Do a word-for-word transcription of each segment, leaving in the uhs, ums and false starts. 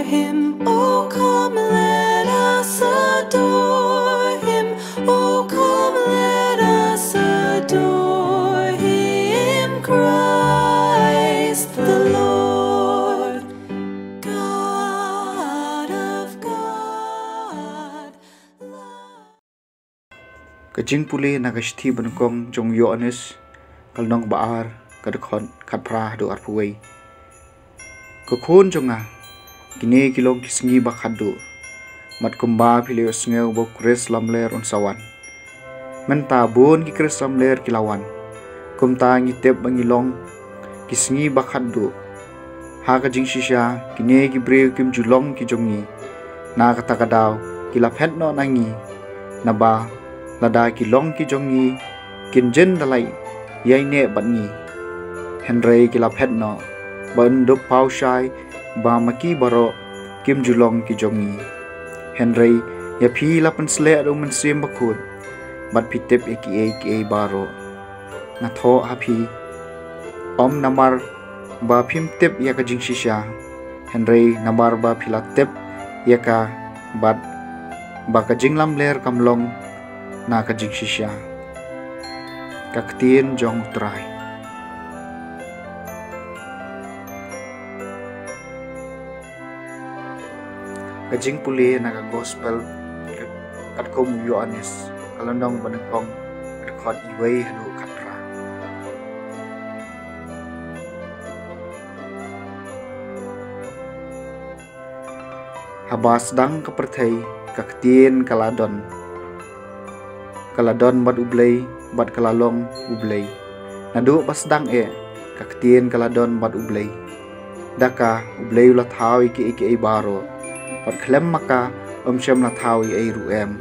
Him, oh come, let us adore him. Oh come, let us adore him, Christ the Lord, God of God. Ka jingpule na ka shithi banyngkong jong u Ïoannis, ka lynnong ba ar, ka dkhot khatphra haduh arphew wei. Ko khun jong nga, kine ki long ki sngi ba khatduh. Bad kumba phi la ïohsngew ba u Khrist lamler un sa wan, mynta bun ki Khrist lamler ki la wan. Kumta ngi tip ba ngi long ki sngi ba khatduh. Ha ka jingshisha, kine ki briew kim ju long ki jong ngi. Na kata ka daw, ki la phet noh na ngi. Naba lada ki long ki jong ngi, kin jin da leit ïaineh bad ngi. Hynrei ki la phet noh, ba un dup paw shai ba ma ki baroh kim ju long ki jong ngi. Hynrei ïa phi la pynsleh da u Mynsiem Bakhuid, bad phi tip ïa kiei kiei baroh. Nga thoh ha phi, ym namar ba phim tip ïa ka jingshisha, hynrei namar ba phi la tip ïa ka, bad ba ka jinglamler kam long na ka jingshisha. Ka ktien jong u Trai. Ka jingpule na ka gospel katkum u Ïoannis, ka lynnong banyngkong, ka dkhot wei haduh khatphra. Haba sdang ka pyrthei, ka ktien ka la don. Ka la don bad U Blei, bad ka la long U Blei. Naduh ba sdang eh, ka ktien ka la don bad U Blei. Da ka, U Blei u la thaw ïa kiei kiei baroh, bad khlem ma ka, ym shym la thaw ei ei ruh em.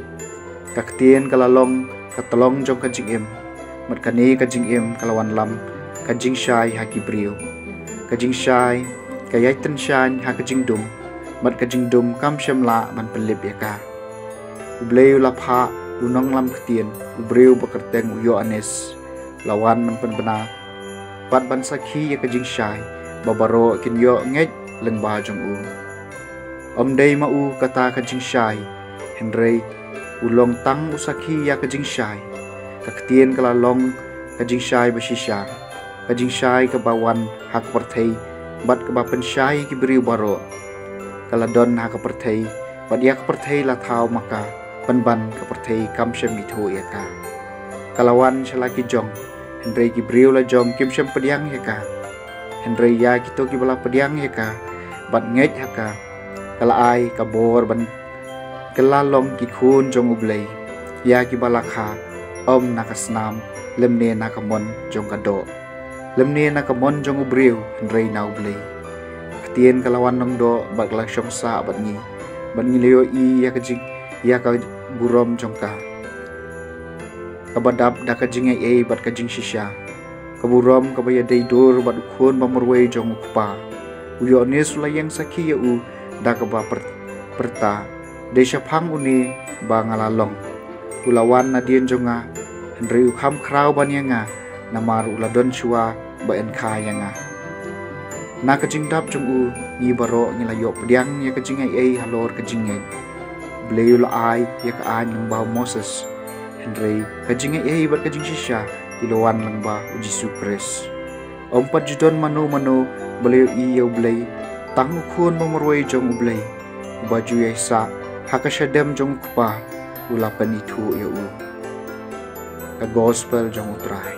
Ka ktien ka la long ka tyllong jong ka jingim, bad kane ka jingim ka la wanlam ka jingshai ha ki briew. Ka jingshai ka ïai tyngshaiñ ha ka jingdum, bad ka jingdum kam shym lah ban pynlip ïa ka. U Blei u la phah u nonglam ktien, u briew ba kyrteng u Ïoannis, la wan ban pynbna bad ban sakhi ïa ka jingshai, ba baroh kin ïoh ngeit lyngba jong u. Ym dei ma u kata ka jingshai, hynrei u long tang u sakhi ïa ka jingshai. Ka ktien ka la long ka jingshai ba shisha, ka jingshai kaba wan ha ka pyrthei, bad kaba pynshai ïa ki briew baroh. Ka la don ha ka pyrthei, bad ïa ka pyrthei la thaw ma ka, pynban ka pyrthei kam shym ithuh ïa ka. Ka la wan sha la ki jong, hynrei ki briew la jong kim shym pdiang ïa ka. Hynrei ïa kito kiba la pdiang ïa ka, bad ngeit ha ka, ka la ai ka bor ban kylla long ki khun jong U Blei, ïa kiba la kha, ym na ka snam, lymne na ka mon jong ka doh, lymne na ka mon jong u briew, hynrei na U Blei. Ka ktien ka la wan nongdoh, bad ka la shong sah bad ngi, bad ngi la ïohi ïa ka jing, ïa ka burom jong ka, kaba dap da ka jingaiei bad ka jingshisha, ka burom kaba ïadei dur bad u Khun ba marwei jong u Kpa. U Ïoannis u la ïeng sakhi ïa u da kaba pyr-, pyrta, dei shaphang une ba nga la long. U la wan nadien jong nga, hynrei u kham khraw ban ïa nga, namar u la don shuwa ba yn kha ïa nga. Na ka jingdap jong u, ngi baroh ngi la ïoh pdiang ïa ka jingaiei halor ka jingngeit. U Blei u la ai ïa ka aiñ lyngba u Moses, hynrei ka jingaiei bad ka jingshisha ki la wan lyngba u Jisu Khrist. Ym pat ju don mano mano ba la ïohi ïa U Blei, tang u Khun ba marwei jong U Blei, uba ju ïaisah ha ka shadem jong u Kpa, u la pynithuh ïa u. Ka Gospel jong u Trai.